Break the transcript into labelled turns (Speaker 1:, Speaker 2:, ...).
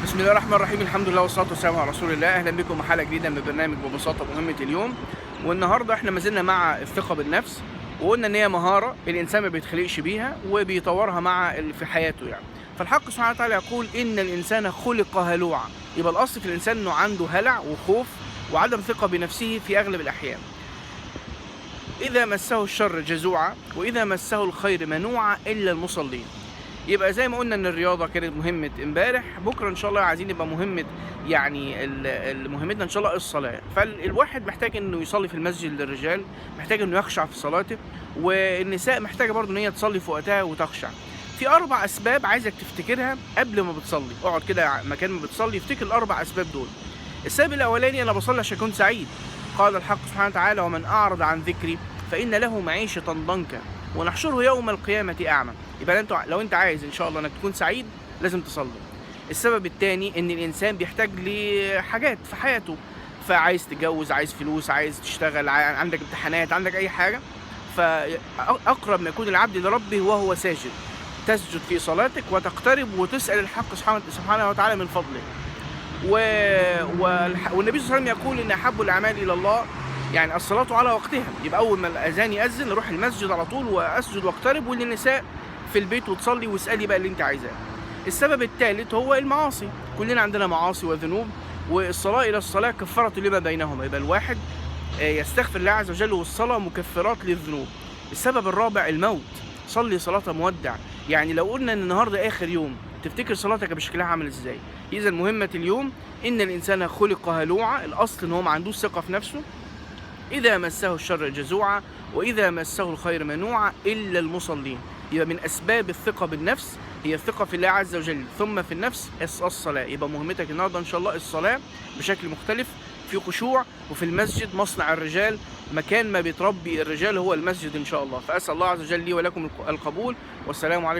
Speaker 1: بسم الله الرحمن الرحيم، الحمد لله والصلاة والسلام على رسول الله. اهلا بكم مع حلقة جديدة من برنامج ببساطة مهمة اليوم. والنهارده احنا ما زلنا مع الثقة بالنفس، وقلنا ان هي مهارة الانسان ما بيتخلقش بيها وبيطورها مع في حياته يعني. فالحق سبحانه وتعالى يقول ان الانسان خلق هلوعا، يبقى الاصل في الانسان انه عنده هلع وخوف وعدم ثقة بنفسه في اغلب الاحيان. اذا مسه الشر جزوعا واذا مسه الخير منوعا الا المصلين. يبقى زي ما قلنا ان الرياضة كانت مهمة امبارح، بكره ان شاء الله عايزين يبقى مهمة يعني مهمتنا ان شاء الله الصلاة. فالواحد محتاج انه يصلي في المسجد للرجال، محتاج انه يخشع في صلاته، والنساء محتاجه برضه ان هي تصلي في وقتها وتخشع. في 4 اسباب عايزك تفتكرها قبل ما بتصلي، اقعد كده مكان ما بتصلي افتكر ال4 اسباب دول. السبب الاولاني، انا بصلي عشان اكون سعيد. قال الحق سبحانه وتعالى: ومن اعرض عن ذكري فان له معيشة ضنكا ونحشره يوم القيامة اعمى. يبقى انت لو انت عايز ان شاء الله انك تكون سعيد لازم تصلي. السبب الثاني ان الانسان بيحتاج لحاجات في حياته، فعايز تتجوز، عايز فلوس، عايز تشتغل، عندك امتحانات، عندك اي حاجة. فاقرب ما يكون العبد لربه وهو ساجد. تسجد في صلاتك وتقترب وتسال الحق سبحانه وتعالى من فضله. والنبي صلى الله عليه وسلم يقول ان احب الاعمال الى الله يعني الصلاة على وقتها. يبقى اول ما الاذان يأذن نروح المسجد على طول واسجد واقترب، وللنساء في البيت وتصلي واسالي بقى اللي انت عايزاه. السبب الثالث هو المعاصي، كلنا عندنا معاصي وذنوب، والصلاة الى الصلاة كفارة لما بينهما. يبقى الواحد يستغفر الله عز وجل، والصلاة مكفرات للذنوب. السبب الرابع الموت، صلي صلاة مودع. يعني لو قلنا ان النهارده اخر يوم، تفتكر صلاتك بشكلها عامل ازاي؟ اذا مهمة اليوم ان الانسان خلق هلوعا، الاصل ان هو ما عندوش ثقة في نفسه. اذا مسه الشر جزوعا واذا مسه الخير منوعا الا المصلين. يبقى من اسباب الثقة بالنفس هي الثقة في الله عز وجل، ثم في النفس الصلاة. يبقى مهمتك النهارده ان شاء الله الصلاة بشكل مختلف، في خشوع، وفي المسجد مصنع الرجال، مكان ما بيتربي الرجال هو المسجد ان شاء الله. فاسال الله عز وجل لي ولكم القبول، والسلام عليكم.